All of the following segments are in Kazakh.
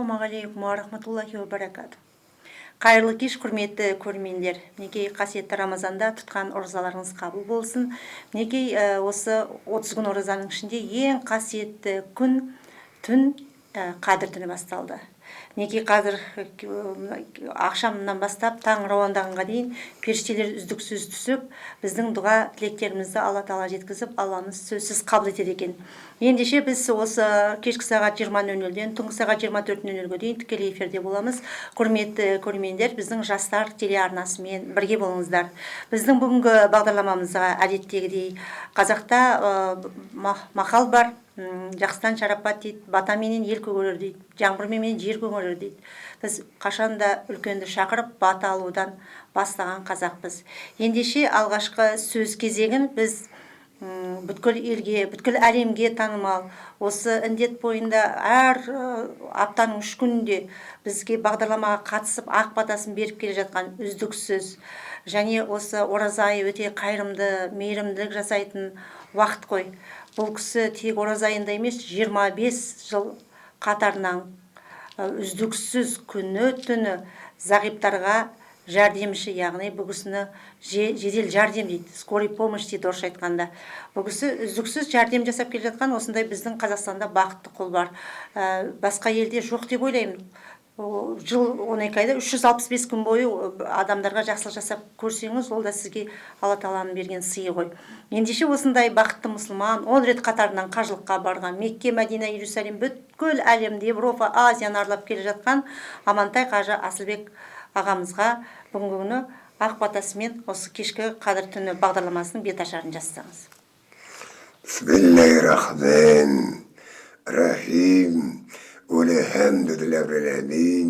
Ассалаумағалейкум уа рахматуллахи уа баракату. Қайырлы кеш, құрметті көрермендер! Мінекей, қасиетті Рамазанда тұтқан оразаларыңыз қабыл болсын. Мінекей, осы 30 күн оразаның ішінде ең қасиетті күн, түн, Қадір түні басталды. Мінекей, қазір ақшамнан бастап таң рауандағанға дейін періштелер үздіксіз түсіп, біздің дұға тілектерімізді Алла Тағала жеткізіп, Алламыз сөзсіз қабыл етеді екен. Ендеше, біз осы кешкі сағат 20:00-ден түнгі сағат 24:00-ге дейін тікелей эфирде боламыз. Құрметті көрермендер, біздің Жастар телеарнасымен бірге болыңыздар. Біздің бүгінгі бағдарламамызға әдеттегідей, қазақта мақал бар: жақсыдан шарапат дейді, батаменен ел көгерер дейді, жаңбырменен жер көгерер дейді. Біз қашанда үлкенді шақырып, бата алудан бастаған қазақпыз. Ендеше, алғашқы сөз кезегін біз бүткіл елге, бүткіл әлемге танымал, осы індет бойында әр аптаның 3 күнінде бізге бағдарламаға қатысып, ақ батасын беріп келе жатқан үздіксіз, және осы ораза айы өте қайырымды, мейірімділік жасайтын уақыт қой. Бұл кісі тек ораза айында емес, 25 жыл қатарынан үздіксіз күні түні зағиптарға жәрдемші, яғни бұл кісіні жедел жәрдем дейді, скорый помощь дейді орысша айтқанда. Бұл кісі үздіксіз жәрдем жасап келе жатқан осындай біздің Қазақстанда бақытты құл бар. Басқа елде жоқ деп ойлаймын. Жыл 12 айда 365 күн бойы адамдарға жақсылық жасап көрсеңіз, ол да сізге Алла Тағаланың берген сыйы ғой. Ендеше, осындай бақытты мұсылман, 10 рет қатарынан қажылыққа барған, Мекке, Мәдина, Иерусалим, бүткіл әлемді, Европа, Азияны аралап келе жатқан Амантай қажы Асылбек ағамызға бүгінгі күні ақ батасымен осы кешкі Қадір түні бағдарламасының беташарын жазсаңыз. Бисмиллахир-рахман-рахим. Велхамдулиллахи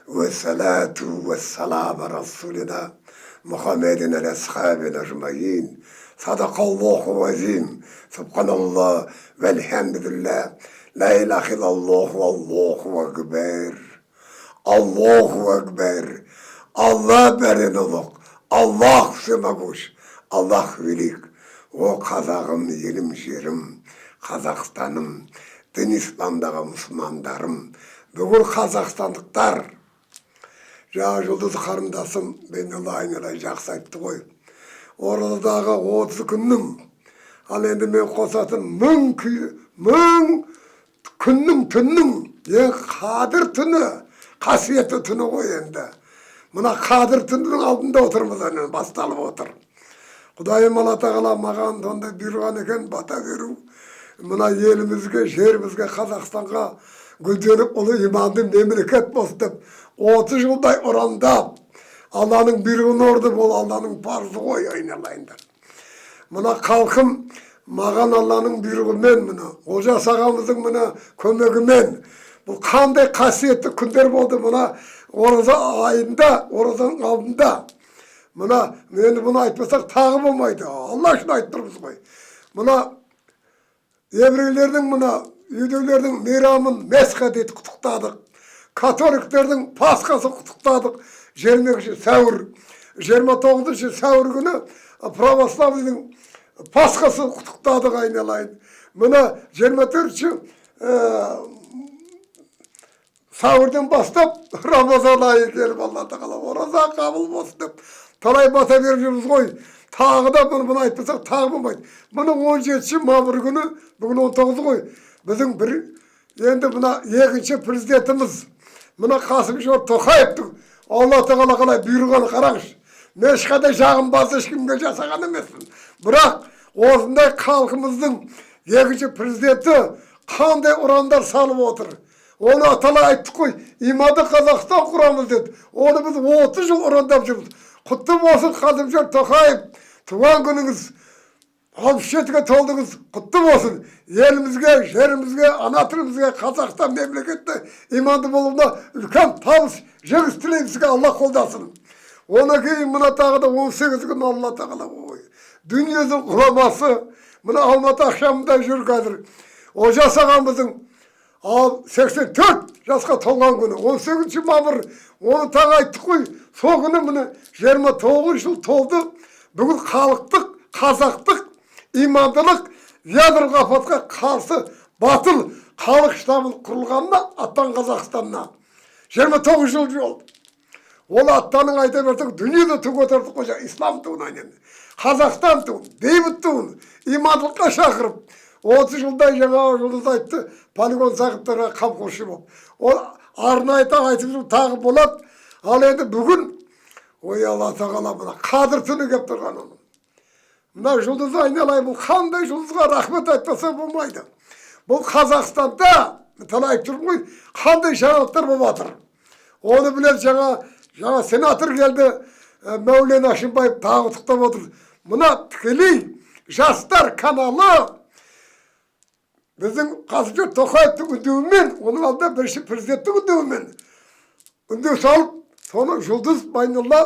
والصلاة والسلام على رسولنا محمد وأصحابه أجمعين. صدق الله العظيم. سبحان الله والحمد لله، لا إله إلا الله والله أكبر، الله أكبر. Алла бәрінен ұлық, Аллах всемогущ, Аллах велик. О қазағым, елім, жерім, Қазақстаным, дін исламдағы мұсылмандарым, бүкіл қазақстандықтар! Жаңа Жұлдыз қарындасым Бейнелла айналай жақсы айтты ғой. Оразадағы 30 күннің, ал енді мен қосатын 1000 күй, 1000 күннің, түннің ең қадір түні, қасиетті түні ғой. Енді мына Қадір түнінің алдында отырмыз, әне басталып отыр. Құдайым Алла Тағала маған сондай бұйырған екен бата беру. Мына елімізге, жерімізге, Қазақстанға гүлденіп, ұлы иманды мемлекет болсын деп 30 жылдай ұрандап, Алланың бұйрығын орындап, ол Алланың парызы ғой, айналайындар. Мына халқым маған Алланың бұйрығымен, мына Олжас ағамыздың мына көмегімен бұл қандай қасиетті күндер болды мына ораза айында, оразаның алдында. Мына енді бұны айтпасақ тағы болмайды, Алла үшін айтып тұрмыз ғой. Мына еврейлердің, мына иудейлердің мейрамын Месха дейді, құттықтадық. Католиктердің Пасхасын құттықтадық, 20 сәуір. 29 сәуір күні православныйдың Пасхасын құттықтадық, айналайын. Мына 24 сәуірден бастап Рамазан айы келіп, Алла Тағала ораза қабыл болсын деп талай бата беріп жүрміз ғой. Тағы да бұны айтпасақ тағы болмайды. Мұны 17 мамыр күні, бүгін 19 ғой, біздің бір енді мына екінші президентіміз, мына Қасым Жомарт Тоқаевтың Алла Тағала қалай бұйырғанын қараңызшы. Мен ешқандай жағымпаз, ешкімге жасаған емеспін, бірақ осындай халқымыздың екінші президенті қандай ұрандар салып отыр, оны талай айттық қой. Иманды Қазақстан құрамыз деді, оны біз 30 жыл ұрандап жүрміз. Құтты болсын, Қасым Жомарт Тоқаев, туған күніңіз, 67-ге толдыңыз, құтты болсын! Елімізге, жерімізге, ана тілімізге, Қазақстан мемлекетті иманды болуына үлкен табыс, жеңіс тілеймін сізге, Алла қолдасын. Одан кейін мына тағы да 18 күн Алла Тағала, ой, дүниенің ғұламасы мына Алматы ақшамында жүр қазір, Олжас ағамыздың ал 84 жасқа толған күні, 18 мамыр, оны тағы айттық қой. Сол күні міне 29 жыл толды. Бүгін халықтық, қазақтық имандылық ядролық апатқа қарсы Батыл халық штабының құрылғанына, аттан Қазақстанна 29 жыл болды. Ол аттаның айта берсек, дүниеде ту көтердік қой, жаңа ислам туын, енді Қазақстан туын, бейбіт туын, имандылыққа шақырып, 30 жылдай жаңағы Жұлдыз айтты, полигон зағиптарға қамқоршы болып. Ол арнайы айтып жүріп тағы болады. Ал енді бүгін, ой, Алла тағала, мына Қадір түні келіп тұрған оның. Мына Жұлдыз, айналайын, бұл қандай жұлдызға рахмет айтпаса болмайды. Бұл Қазақстанда, талай айтып жүрмін ғой, қандай жаңалықтар болып жатыр. Оны біледі, жаңа сенатор келді, Мәулен Әшімбаев тағы құттықтап отыр. Мына тікелей Жастар каналы біздің Қасым Тоқаевтың үндеуімен, оның алдында бірінші президенттің үндеуімен үндеу салып, соны Жұлдыз Майнолла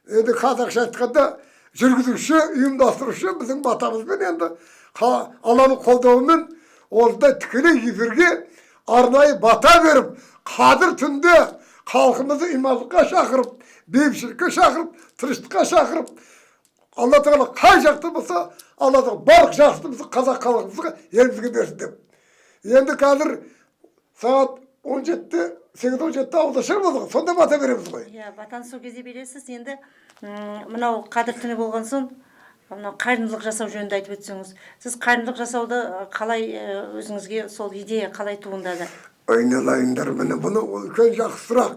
енді қазақша айтқанда жүргізуші, ұйымдастырушы біздің батамызбен, енді Алланың қолдауымен осындай тікелей эфирге арнайы бата беріп, қадір түнде халқымызды имандылыққа шақырып, бейбітшілікке шақырып, тыныштыққа шақырып, Алла тағала қай жақта болса, Алла тағала барлық жақсыны біздің қазақ халқымызға, елімізге берсін деп. Енді қазір сағат 17-де, 8:17-де ауызашар болды ғой, сонда бата береміз ғой. Иә, батаны сол кезде бересіз. Енді мынау Қадір түні болған соң, мынау қайырымдылық жасау жөнінде айтып өтсеңіз. Сіз қайырымдылық жасауды қалай, өзіңізге сол идея қалай туындады? Айналайындар, міне, бұны, ол үлкен жақсы сұрақ.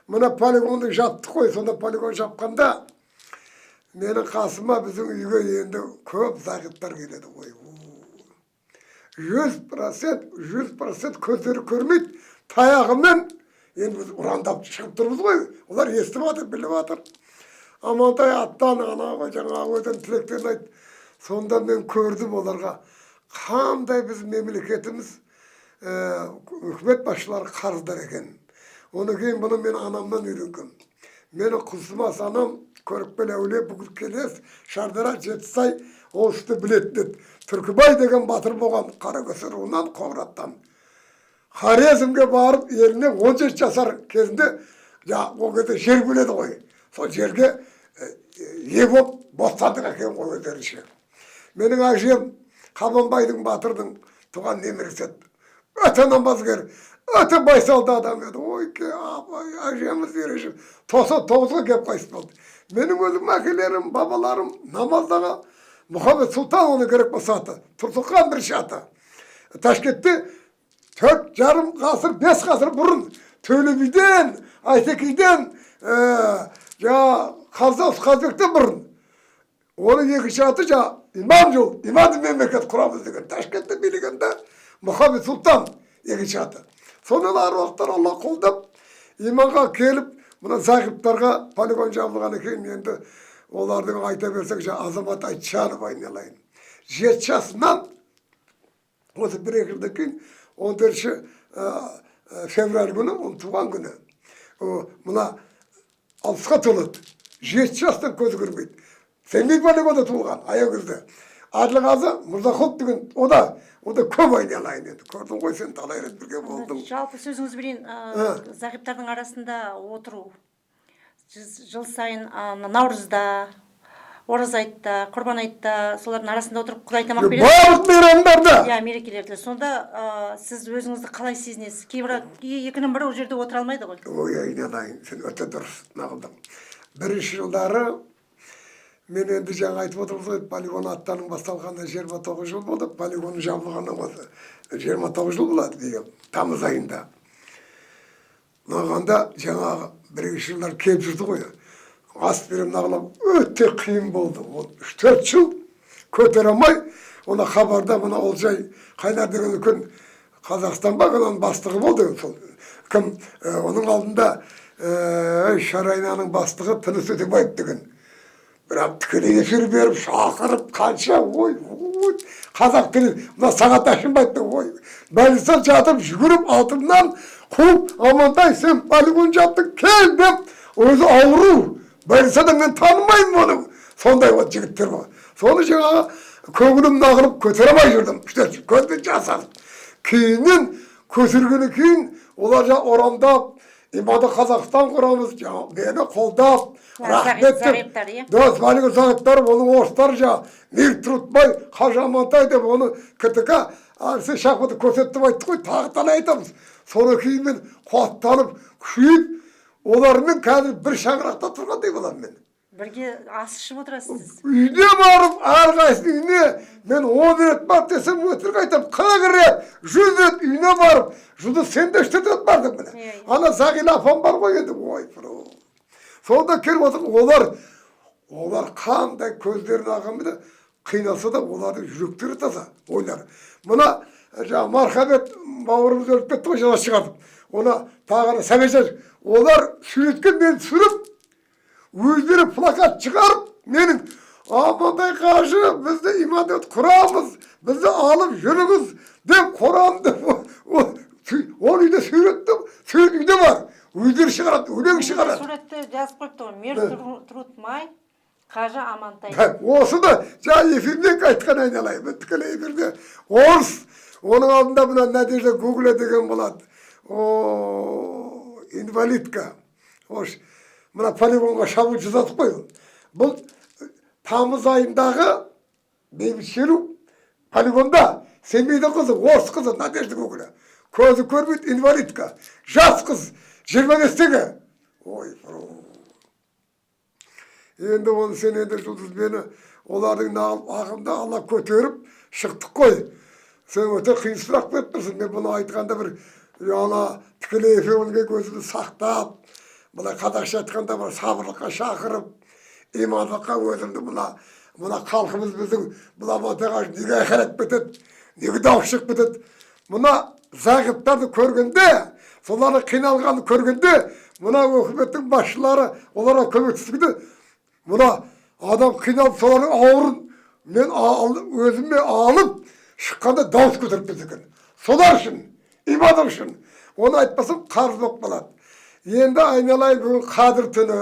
Мына полигонды жаптық қой. Сонда полигон жапқанда менің қасыма, біздің үйге енді көп зағиптар келеді ғой. 100%, 100% көздері көрмейді, таяғымен. Енді біз ұрандап шығып тұрмыз ғой, олар естіп жатыр, біліп жатыр. Амантай, аттан, анау жаңағы өзінің тілектерін айт. Сонда мен көрдім, оларға қандай біз мемлекетіміз, үкімет басшылары қарыздар екен. Оны кейін, бұны мен анамнан үйренгенмін. Менің құлсымас анам, көріпкел әулие, бүкіл Келес, Шардара, Жетісай ол істі білетін еді. Түркібай деген батыр болған, Қаракөсе руынан, Қоңыраттан. Хорезмге барып, еліне 17 жасар кезінде, ол кезде жер бөледі ғой, сол жерге ие болып, бостандық әкелген ғой өздерінше. Менің әжем Қабанбайдың батырдың туған немересі еді. Өте намазгер, өте байсалды адам еді. Ой, апай, әжеміз ерекше, 99-ға келіп қайтыс болды. Менің өзім әкелерім, бабаларым намаздағы. Мұхаммед Сұлтан, оның керек болса аты Тұрсынхан, бірінші аты. Ташкентте 4,5 ғасыр, 5 ғасыр бұрын Төле биден, Айтекеден, жаңағы Қазақ Қазыбектен бұрын. Оның екінші аты жаңағы имам жол, иманды мемлекет құрамыз деген, Ташкентті билегенде Мұхаммед Сұлтан екінші аты. Сонан аруақтар, Алла қолдап, иманға келіп, мына зағиптарға полигон жабылғаннан кейін, енді олардың айта берсек, жаңағы Азамат Айтжанов, айналайын, 7 жасынан, осы бір екі жылдан кейін, 14 февраль күні оның туған күні. О, мына 60-қа толады. 7 жастан көзі көрмейді. Семей полигонда туылған Аягөзде. Әділғазы Мырзақұлов деген, о да көп, айналайын, енді көрдің ғой сен, талай рет бірге болдың. Жалпы сөзіңіз білейін, зағиптардың арасында отыру, сіз жыл сайын Наурызда, Ораза айтта, Құрбан айтта солардың арасында отырып құдай тамақ бересіз. Барлық мейрамдарда. Иә, мерекелерде. Сонда сіз өзіңізді қалай сезінесіз? Кейбір екінің бірі ол жерде отыра алмайды ғой. Ой, айналайын, сен өте дұрыс нағылдың. Бірінші жылдары мен енді жаңа айтып отырмыз ғой, полигон аттаның басталғанына 29 жыл болды, полигонның жабылғанына осы 29 жыл болады биыл тамыз айында. Мынағанда жаңағы бірінші жылдар келіп жүрді ғой, ас беремін, нағылап, өте қиын болды. Ол 3-4 жыл көтере алмай. Оны хабарда мына Олжай Қайнар деген үлкен Қазақстан банкінің бастығы болды. Сол кім, оның алдында Шарайнаның бастығы Тыныс Өтебаев деген, бірақ тікелей эфир беріп шақырып, қанша, ой, ой, қазақ тілі мына Сағат Әшімбаев, ой, больницада жатып, жүгіріп алтыннан қуып, «Амантай, сен полигон жаптың, кел» деп. Өзі ауру больницада, мен танымаймын оны. Сондай вот жігіттер бар. Соны жаңағы көңілім нағылып, көтере алмай жүрдім 3-4 жыл, көзбен жас алып. Кейіннен көтергеннен кейін олар жаңа орамдап, иманды Қазақстан құрамыз, жаңа мені қолдап, рахмет деп. Зағиптар, иә? Да, полигон зағиптар, оның орыстары жаңағы Мир Трутбай, Қажы Амантай деп, оны КТК. Сен шахматты көрсет деп айттық қой, тағы талай айтамыз. Содан кейін мен қуаттанып, күшейіп, олармен қазір бір шаңырақта тұрғандай боламын мен. Бірге ас ішіп отырасыз сіз. Үйіне барып, әрқайсысының үйіне мен 10 рет барып десем, өтірік айтамын, 40 рет, 100 рет үйіне барып, Жұлдыз, сен де 3-4 рет бардың міне. Иә, иә. Ана Зағила апам бар ғой енді, ой. Сонда келіп отырып, олар қандай көздерін ағамды қиналса да, олардың жүректері таза, ойлары. Мына жаңағы Мархабет бауырымыз өліп кетті ғой, жаңа шығардық. Оны тағы ана Сәбижан, олар суретке мені түсіріп, өздері плакат шығарып, менің Амантай қажы, бізді иман құрамыз, бізді алып жүріңіз деп, Құранды ол үйде суретті, сурет үйде бар, өздері шығарады, өлең шығарады. Суретті жазып қойыпты ғой: «Мир, труд, май, қажы Амантай». Осыны жаңа эфирде айтқан, айналайын, тікелей эфирде орыс, оның алдында мына Надежда Гугля деген болады, о инвалидка, ош мына полигонға шабуыл жасадық қой. Бұл тамыз айындағы бейбіт шеру полигонда Семейдің қызы, орыс қызы Надежда Гугля, көзі көрмейді, инвалидка, жас қыз, 25-тегі. Ой, енді оны сен енді, Жұлдыз, мені олардың нағып ағымда Алла көтеріп шықтық қой. Сен өте қиын сұрақ беріп тұрсың. Мен бұны айтқанда бір ана тікелей эфирге өзімді сақтап, былай қазақша айтқанда, бір сабырлыққа шақырып, имандылыққа өзімді. Мына халқымыз, біздің бұл Амантай қажы неге айқайлап кетеді, неге дауыс шығып кетеді? Мына зағиптарды көргенде, солардың қиналғанын көргенде, мына өкіметтің басшылары оларға көмектескенде, мына адам қиналып, солардың ауырын мен өзіме алып шыққанда, дауыс көтеріп кетеді екен. Солар үшін, иманым үшін оны айтпасам, қарыз болып қалады. Енді, айналайын, бүгін Қадір түні,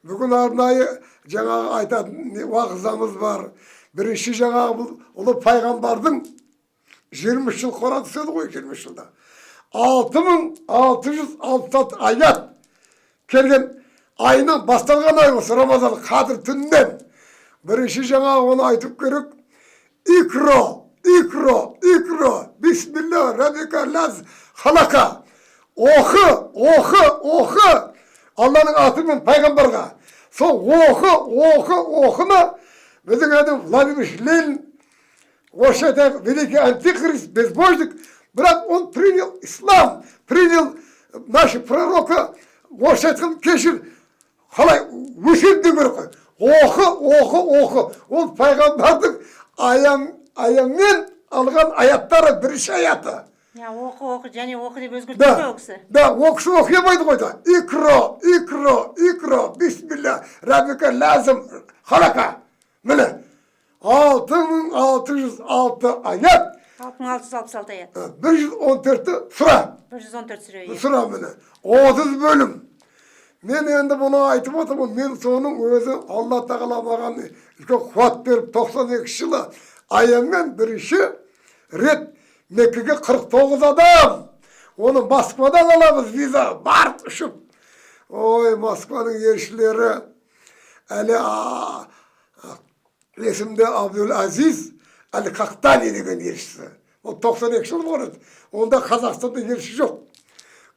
бүгін арнайы жаңағы айтатын уағызамыз бар. Бірінші жаңағы бұл ұлы пайғамбардың 23 жыл Құран түседі ғой, 23 жылда 6666 аят келген айынан басталған ай осы Рамазан, Қадір түнінен. Бірінші жаңағы оны айтып керек: «Икро, икро, икро, бисмилля раббика лаз халака». Оқы, оқы, оқы Алланың атымен пайғамбарға. Сол оқы, оқы, оқыны біздің енді Владимир Ленин, орысша айтайық, великий антихрист, безбожник, бірақ он принял ислам, принял нашего пророка, орысша айтқан, кешір, қалай өсиет деу керек қой. Оқы, оқы, оқы, ол пайғамбардың аянмен алған аяттары, бірінші аяты. Я, оқы, оқы және оқы деп өзгертті Да, ғой ол кісі. Да, ол кісі оқи алмайды ғой да. «Икро, икро, икро, бисмилля, раббика лазым, халака». Міне, 6606 аят, 6666 аят. 114-ті сұра. 114 сүре, иә. Сұра, міне. 30 бөлім. Мен енді бұны айтып отырмын, мен соның өзі Алла тағала маған үлкен қуат беріп, 92 жылы аянмен бірінші рет Меккеге 49 адам. Оны Москвадан аламыз виза, барып ұшып. Ой, Москваның елшілері әлі есімде, Абдул Азиз Әл Қақтани деген елшісі. Ол 92 жыл бұрын. Онда Қазақстанда елші жоқ.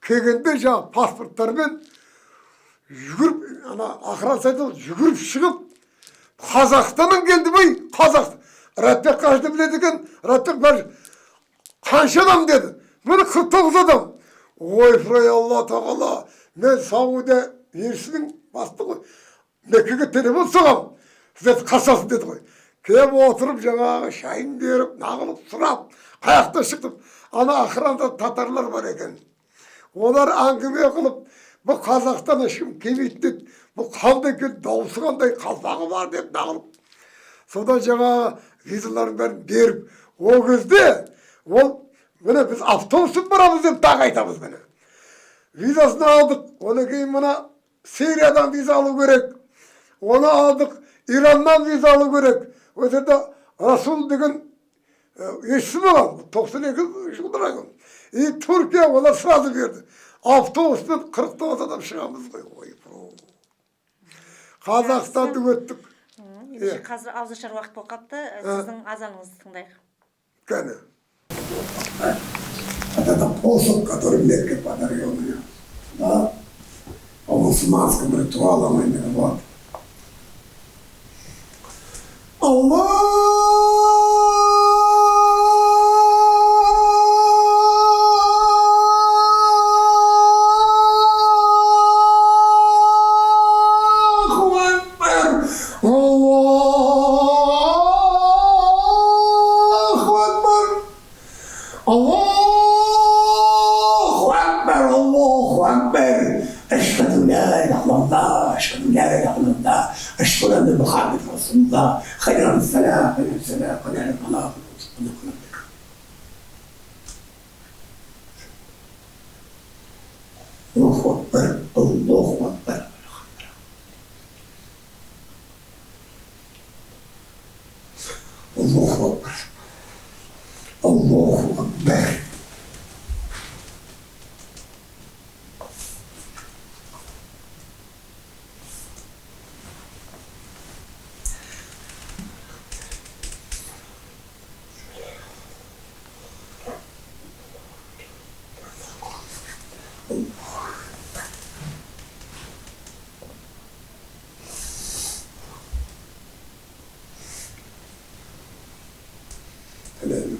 Келгенде жаңағы паспорттармен жүгіріп, ана охрана айтады, жүгіріп шығып, Қазақстаннан келді бай, Қазақстан. Ратбек қажыны біледі екен, Ратбек бәрі қанша адам деді. Міне, 49 адам. Ой, фрай, Алла тағала, мен Саудия елшісінің бастығы. Меккеге телефон соғамын, сіздерді қарсы алсын деді ғой. Келіп отырып, жаңағы шайын беріп, нағылып сұрап, қаяқтан шықтым. Ана охранада татарлар бар екен. Олар әңгіме қылып, бұл Қазақстан ешкім келмейді деді. Бұл қандай екен, дауысы қандай, қалпағы бар деп нағылып. Содан жаңағы визалардың бәрін беріп, ол кезде ол міне біз автобуспен барамыз деп тағы айтамыз, міне. Визасын алдық, одан кейін мына Сириядан виза алу керек. Оны алдық, Ираннан виза алу керек. Ол жерде Расул деген елшісі болған, 92 жылдар. И Түркия, олар сразу берді. Автобуспен 49 адам шығамыз ғой. Ой, Қазақстанды өттік. Ендеше қазір ауызашар уақыт болып қалыпты. Сіздің азаныңызды тыңдайық. Кәне. Так. Вот это посох, который Мекке подарил мне. Да? По мусульманским ритуалам именно. Вот. Аллаху Акбар! Аллаху Акбар! Аллаху Акбар! Аллаху Акбар! أشهد لا إله إلا الله، أشهد لا إله إلا الله، أشهد أن محمد رسول الله، خير الصلاة، خير الصلاة، خير الصلاة، خير الصلاة. الله أكبر، الله أكبر. الله أكبر، الله أكبر. تمام.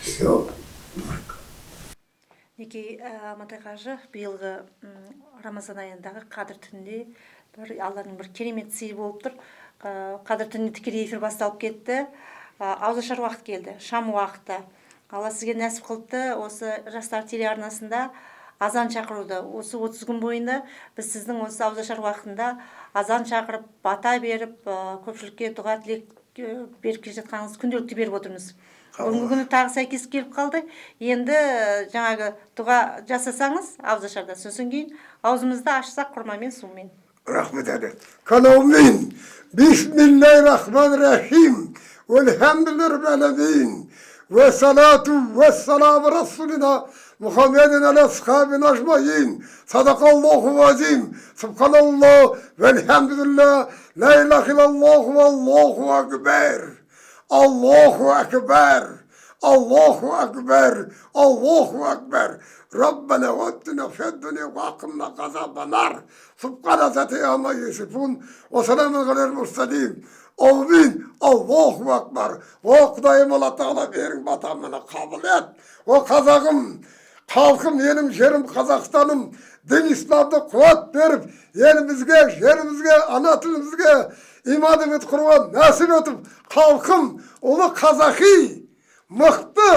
Все. Мінекей, Амантай қажы, биылғы Рамазан айындағы Қадір түнінде бір Алланың бір керемет сыйы болып тұр. Қадір түнінде тікелей эфир басталып кетті. Ауызашар уақыт келді, шам уақыты. Алла сізге нәсіп қылыпты осы Жастар телеарнасында азан шақыруды. Осы 30 күн бойында біз сіздің осы ауызашар уақытында азан шақырып, бата беріп, көпшілікке дұға тілек беріп келе жатқаныңызды күнделікті беріп отырмыз. Бүгінгі күні тағы сәйкес келіп қалды. Енді жаңағы дұға жасасаңыз ауызашарда, сосын кейін аузымызды ашсақ құрмамен, сумен. Рахмет әлі. Каналмин. Бисмиллахиррахманиррахим. Велхамдулиллахи аламин. Ве салату ве саламу расулина Muhammedin ala ashabina ecmaîn. Sadakallahu azim. Subhanallah velhamdülillah. La ilahe illallah ve Allahu ekber. Allahu ekber. Allahu ekber. Allahu ekber. Rabbena vattına feddüne ve akımna gazabanar. Subhana zati amma yusufun. Ve selamun alel mursalin. Amin. Allahu ekber. O Құдайым, Алла Тағала, берің батамını қабыл ет. О қазағым, халқым, елім, жерім, Қазақстаным, дін исламды қуат беріп, елімізге, жерімізге, ана тілімізге иман үміт құруға нәсіп етіп, халқым ұлы қазақи, мықты,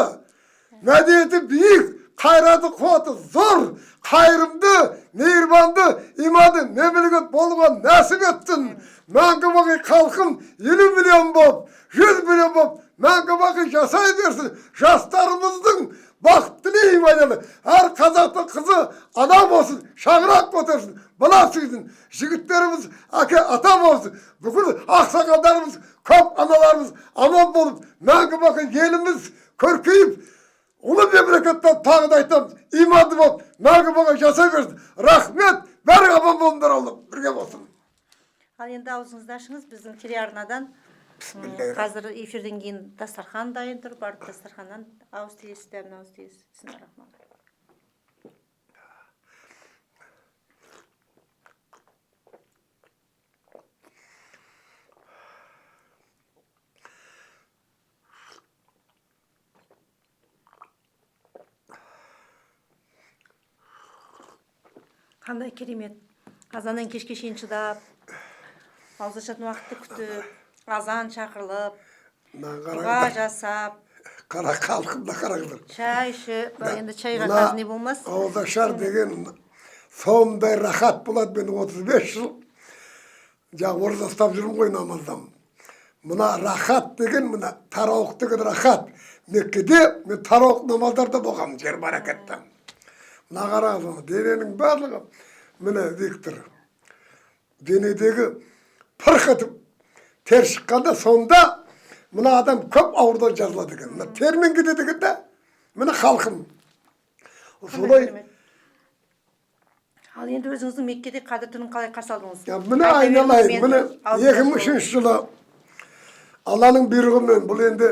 мәдениеті биік, қайраты қуаты зор, қайырымды, мейірбанды, иманды мемлекет болуға нәсіп еттін. Мәңгі бақи халқым 50 миллион болып, 100 миллион болып, мәңгі бақи жасай берсін. Жастарымыздың бақыт тілеймін айналайын. Әр қазақтың қызы ана болсын, шаңырақ көтерсін, бала сүйсін. Жігіттеріміз әке ата болсын. Бүкіл ақсақалдарымыз, көп аналарымыз аман болып, мәңгі бақи еліміз көркейіп, ұлы мемлекеттен тағы да айтамыз, иманды болып, мәңгі бақи жасай берсін. Рахмет, бәрі аман болыңдар, Алла бірге болсын. Ал енді аузыңызды ашыңыз, біздің телеарнадан Бисмиллахиррахманиррахим. Қазір эфирден кейін дастархан дайын тұр, барып дастарханнан ауыз тиесіз, дәмін ауыз тиесіз. Бисмиллахиррахманиррахим. Қандай керемет. Азаннан кешке шейін шыдап, ауыз ашатын уақытты күтіп, азан шақырылып, дұға жасап, Қара халқым да қараңдар. Шай ішіп, енді шайға Мына қазір не болмас. Ауызашар деген Сондай рахат болады. Мен 35 жыл жаңағы ораза ұстап жүрмін ғой намаздан. Мына рахат деген, мына тарауық деген рахат. Меккеде мен тарауық намаздарда болғанмын, жер баракатта. Мына қараңыз, дененің барлығы, міне, Виктор, денедегі пырқ етіп тер шыққанда, сонда мына адам көп аурудан жазылады екен. Мына термен кетеді екен да. Міне, халқым солай. Керемет. Ал енді өзіңіздің Меккеде Қадір түнін қалай қарсы алдыңыз? Я, міне, Айта беріңіз, айналайын, мен міне, алдында 2003 жылы Алланың бұйрығымен, бұл енді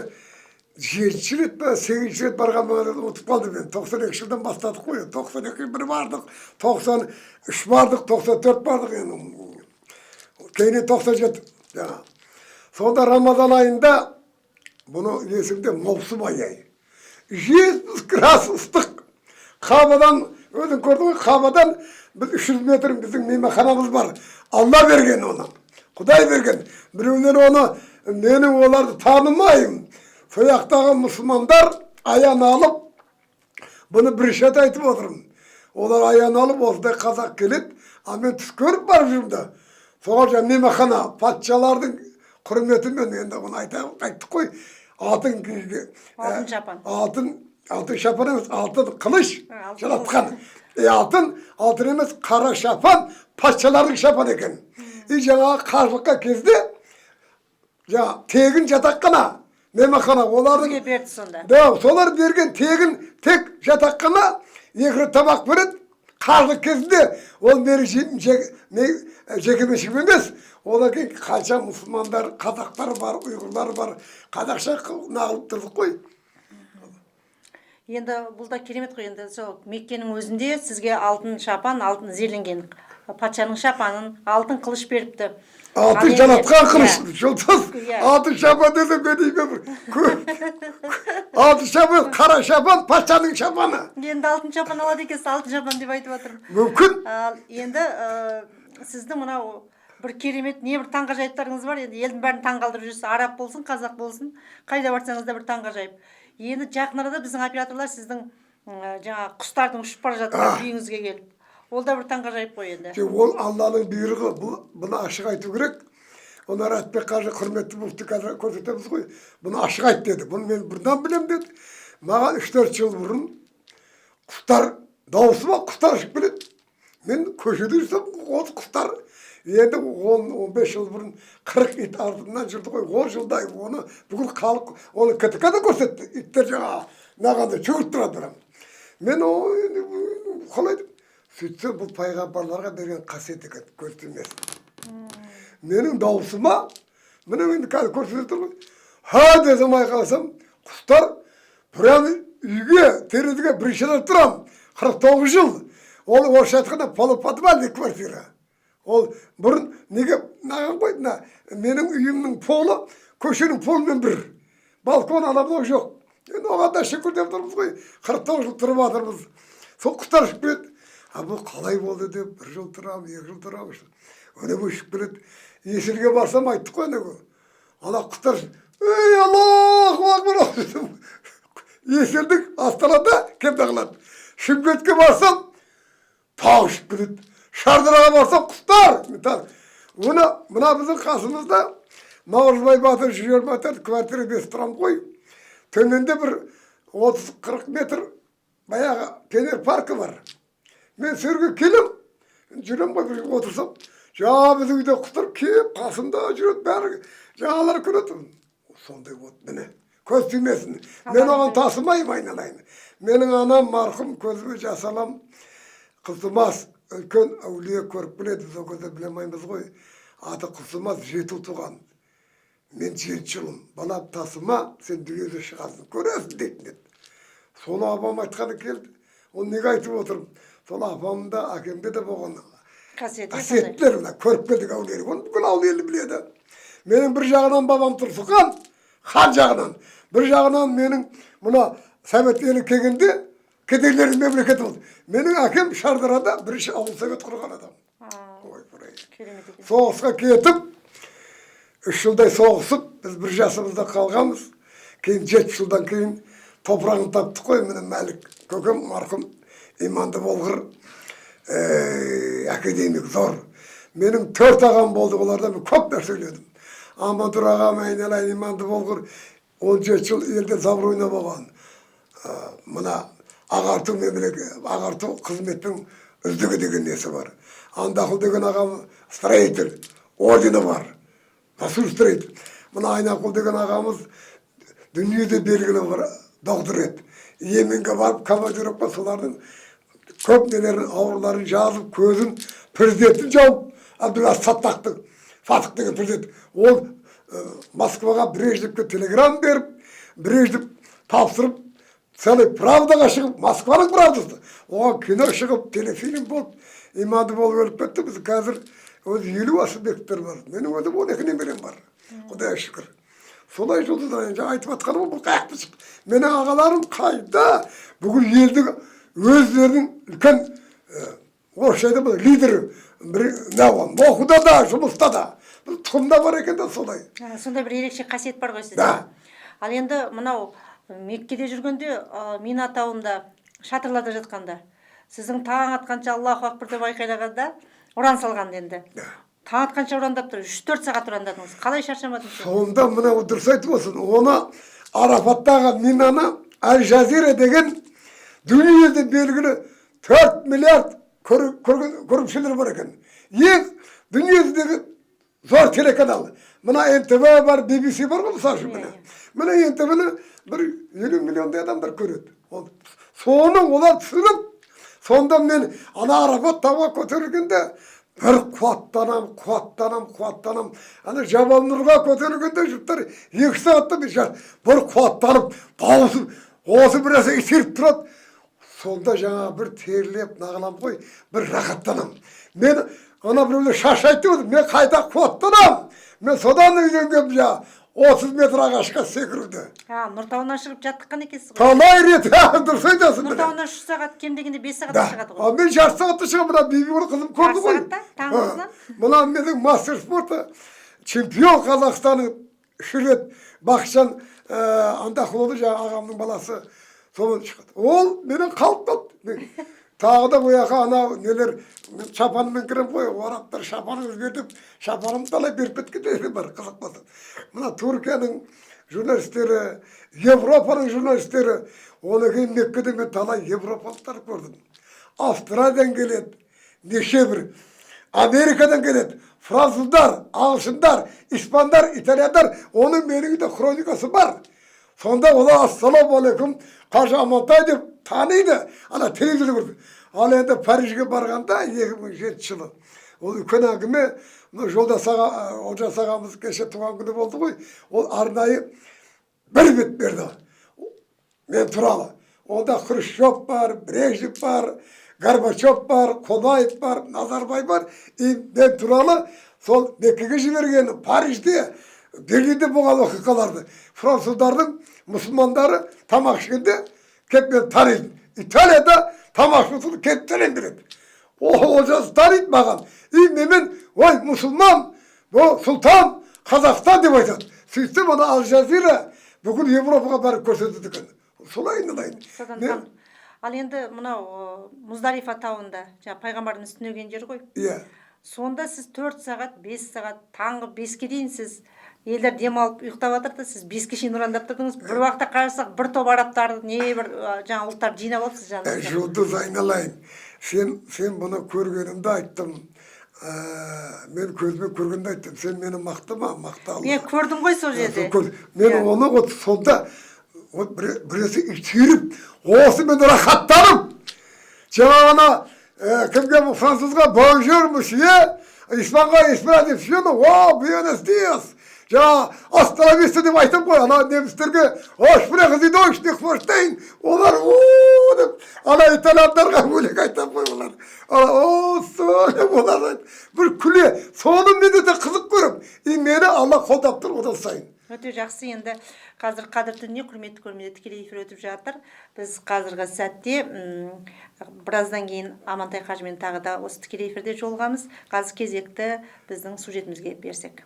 жетінші рет па, сегізінші рет барған, ұмытып қалдым мен. 92 жылдан бастадық қой. 92 бір бардық, 93 бардық, 94 бардық, енді кейіннен 97 жаңа. Сонда Рамазан айында, бұны есімде, маусым айы, 70 градус ыстық. Қабадан, өзің көрдің ғой, Қабадан біз 300 метр біздің мейманханамыз бар. Алла берген оны, Құдай берген. Біреулер оны, менің оларды танымаймын, сол жақтағы мұсылмандар аян алып, бұны бірінші рет айтып отырмын, олар аян алып, осындай қазақ келеді, а мен түс көріп барып жүрмін да. Соған жаңа мейманхана патшалардың құрметімен, енді оны айттық қой, алтын Алтын шапан. Алтын шапан емес, алтын қылыш Алтын. Жаратқан. И алтын емес, қара шапан, патшалардың шапаны екен. И жаңағы қажылыққа кезде жаңа тегін жатақхана, мейманхана олардың. Сізге берді сонда. Да, солар берген тегін, тек жатақхана, екі рет тамақ береді қажылық кезінде. Ол менің жеке меншігім емес. Одан кейін қанша мұсылмандар, қазақтар бар, ұйғырлар бар, қазақша нағылып тұрдық қой. Енді бұл да керемет қой. Енді сол Меккенің өзінде сізге алтын шапан, алтын зерленген патшаның шапанын, алтын қылыш беріпті. Ал Алтын жаратқан қылыш, жұлдыз. Алтын шапан десем, мен деймін бір алтын шапан, қара шапан, патшаның шапаны. Енді алтын шапан алады екенсіз, алтын шапан деп айтып жатырмын. Мүмкін. Ал енді сіздің мынау бір керемет не бір таңғажайыптарыңыз бар. Енді елдің бәрін таңғалдырып жүрсіз, араб болсын, қазақ болсын, қайда барсаңыз да бір таңғажайып. Енді жақын арада біздің операторлар сіздің жаңағы құстардың ұшып бара жатқан үйіңізге келіп, ол да бір таңғажайып қой енді. Жоқ, ол Алланың бұйрығы. Бұл, бұны ашық айту керек. Оны Ратбек қажы, құрметті муфти, қазір көрсетеміз ғой, бұны ашық айт деді. Бұны мен бұрыннан білемін деді. Маған 3-4 жыл бұрын құстар дауысы ма, құстар ұшып келеді. Мен көшеде жүрсем, ол құстар. Енді 10-15 жыл бұрын 40 ит артымнан жүрді ғой 10 жылдай. Оны бүкіл халық, оны КТК да көрсетті. Иттер жаңағы мынағандай жүгіріп тұрады. Бірақ мен о енді қалай деп сөйтсе, бұл пайғамбарларға берген қасиет екен, көз тимесін. Менің дауысыма, міне, енді қазір көрсетіп тұр ғой, ха десем, айқайласам, құстар прямо үйге, терезеге. Бірінші рет тұрамын 49 жыл. Ол орысша айтқанда полуподвальный квартира. Ол бұрын неге мынаған қойды? Мына менің үйімнің полы көшенің полымен бір, балкон, ана мынау жоқ. Енді оған да шүкір деп тұрмыз ғой, 49 жыл тұрып жатырмыз. Сол құстар ұшып келеді. А бұл қалай болды деп, бір жыл тұрамын, 2 жыл тұрамын, үнемі ұшып келеді. Есілге барсам, айттық қой, анау ана құстар, ей, Аллаху акбар, Есілдің Астанада келіп қалады. Шымкентке барсам, тағы ұшып келеді. Шардараға барсам, құстар. Оны мына біздің қасымызда Наурызбай батыр 124, квартира 5 тұрамын ғой. Төменде бір 30-40 метр баяғы пионер паркі бар. Мен сол жерге келем, жүремін ғой, бір отырсам, жаңағы біздің үйде құстар келіп қасымда жүреді, бәрі жаңағылар көреді. Сондай вот, міне, көз тимесін, мен оған тасымаймын, айналайын. Менің анам марқұм, көзіме жас алам, Қызылмас үлкен әулие, көріп біледі, біз ол кезде біле алмаймыз ғой. Аты Қызылмас, жеті ұл туған. Мен жетінші ұлым. Балам, тасыма, сен дүниеде шығасың, көресің дейтін еді. Соны апам айтқаны келді. Оны неге айтып отырмын? Сол апамда, әкемде де болған қасиет, иә, сондай. Қасиеттер. Мына көріп келдік әулиелік, оны бүкіл ауыл елі біледі. Менің бір жағынан бабам Тұрсынхан хан жағынан, бір жағынан менің мына совет елі келгенде кедейлердің мемлекеті болды. Менің әкем Шардарада бірінші ауыл совет құрған адам. Ой, бұрай. Керемет екен. Соғысқа кетіп, 3 жылдай соғысып, біз бір жасымызда қалғанбыз. Кейін 70 жылдан кейін топырағын таптық қой. Міне, Мәлік көкем марқұм, иманды болғыр. Академик зор. Менің төрт ағам болды, олардан мен көп нәрсе үйрендім. Амантұр ағам, айналайын, иманды болғыр, 17 жыл елде забруйна болған. Мына ағарту, мемлекет ағарту қызметтің үздігі деген несі бар. Андақұл деген ағам строитель, ордені бар, заслуженный строитель. Мына Айнақұл деген ағамыз дүниеде белгілі бір доктор еді. Йеменге барып, командировка, солардың көп нелерін, ауруларын жазып, көзін президенттің жауып, Абдулла Саттақтың, Фатық деген президент, ол Москваға, Брежневке телеграмма беріп, Брежнев тапсырып, целый «Правдаға» шығып, Москваның «Правдасы», оған кино шығып, телефильм болып, иманды болып өліп кетті. Біз қазір өзі 50 Асылбектер бар, менің өзім 12 немерем бар, құдайға шүкір. Солай, Жұлдыз, жаңа айтып жатқаным, бұл қаяқта шықты? Менің ағаларым қайда? Бүкіл елдің өздерінің үлкен, орысша айтады, лидер бір не болған, оқуда да, жұмыста да. Бұл тұқымда бар екен да, солай. Сондай бір ерекше қасиет бар ғой сізде. Да. Ал енді мынау Меккеде жүргенде, Мина тауында шатырларда жатқанда, сіздің таң атқанша «Аллаху акбар» деп айқайлағанда, ұран салғанда, енді таң атқанша ұрандап тұр, 3-4 сағат ұрандадыңыз, қалай шаршамадыңыз? Сонда мына дұрыс айтып отырсың. Оны Арафаттағы Минаны Аль Жазира деген дүниеде белгілі 4 миллиард көрушілер бар екен, ең дүниежүзіндегі зор телеканал. Мына НТВ бар, BBC бар ғой, мысалы үшін. Міне, НТВ-ні бір 50 миллиондай адамдар көреді. Ол соны олар түсініп, сонда мен ана Арафат тауға көтерілгенде бір қуаттанам, қуаттанам, қуаттанам. Ана Жабал Нұрға көтерілгенде жұрттар 2 сағатта бір қуаттанып, дауысым осы бір нәрсе итеріп тұрады. Сонда жаңағы бір терлеп нағылам ғой, бір рахаттанамын. Мен ана біреулер шаршайды деп отыр, мен қайта қуаттанамын. Мен содан үйренгенмін жаңағы 30 метр ағашқа секіруді. А, Нұртауына шығып жаттыққан екенсіз ғой. Талай рет, дұрыс айтасың, міне. Нұртауына 3 сағат, кем дегенде бес Да. сағатта шығады А ғой. мен жарты сағатта шығамын. Мына Бибігүл қызым көрді Жарты ғой. сағатта? Таңғы Ha, мына менің мастер спорта, чемпион Қазақстанның үш рет Бақытжан Андақұлұлы, жаңағы ағамның баласы, соны шықты. Ол менен қалып қалды. Мен тағы да бұл жаққа анау нелер, мен шапанымен кіремін ғой, арабтар «шапаныңызды бер» деп, шапанымды талай беріп кеткен бар. Қызық болса, мына Түркияның журналистері, Европаның журналистері, одан кейін Меккеде мен талай европалықтар көрдім. Австралиядан келеді неше бір, Америкадан келеді, француздар, ағылшындар, испандар, итальяндар. Оның менің үйде хроникасы бар. Сонда олар «Ассалаумағалейкум, қажы Амантай» деп таниды, ана телевизорда көрді. Ал енді Парижге барғанда 2007 жылы, ол үлкен әңгіме. Мына жолдас аға, Олжас ағамыз, кеше туған күні болды ғой, ол арнайы бір бет берді мен туралы. Онда Хрущев бар, Брежнев бар, Горбачев бар, Қонаев бар, Назарбай бар. И мен туралы сол Меккеге жіберген, Парижде, Берлинде болған оқиғаларды. Француздардың мұсылмандары тамақ ішкенде келіп мені таниды, Италияда тамақ ішіп отырып келіп сәлем береді. Ол Олжас таниды маған и менімен «Ой, мұсылман, бұл сұлтан Қазақстан» деп айтады. Сөйтсем, ана Аль Жазира бүкіл Европаға барып көрсетеді екен. Солай, айналайын. Содан ал енді мынау Муздалифа тауында, жаңағы пайғамбардың түнеген жері ғой. Иә. Сонда сіз 4 сағат, 5 сағат, таңғы 5-ке дейін, сіз, елдер демалып ұйықтап жатыр да, сіз 5-ке шейін ұрандап тұрдыңыз. Бір уақытта қарасақ, бір топ арабтар, не бір жаңағы ұлттарды жинап алыпсыз жаныңызға. Жұлдыз, айналайын, сен бұны көргенімді айттым. Мен көзіме көргенді айттым, сен мені мақтама, мақта. Мен көрдім ғой сол жерде. Мен оны вот сонда вот біресі итеріп, осы мен рахаттанып, жаңағы ана кімге, французға «Bonjour, monsieur», испанға «Espera о, buenos días», жаңағы «Hasta la vista» деп айтамын ғой. Ана немістерге «О, sprechen Sie Deutsch, nicht verstehen», олар «О» деп, ана итальяндарға бөлек айтамын ғой, олар ана «О, со» деп, олар бір күле. Соны мен өте қызық көремін и мені Алла қолдап тұр одан сайын. Өте жақсы. Енді қазір Қадір түніне, құрметті көрермендер, тікелей эфир өтіп жатыр. Біз қазіргі сәтте біраздан кейін Амантай қажымен тағы да осы тікелей эфирде жолығамыз. Қазір кезекті біздің сюжетімізге берсек.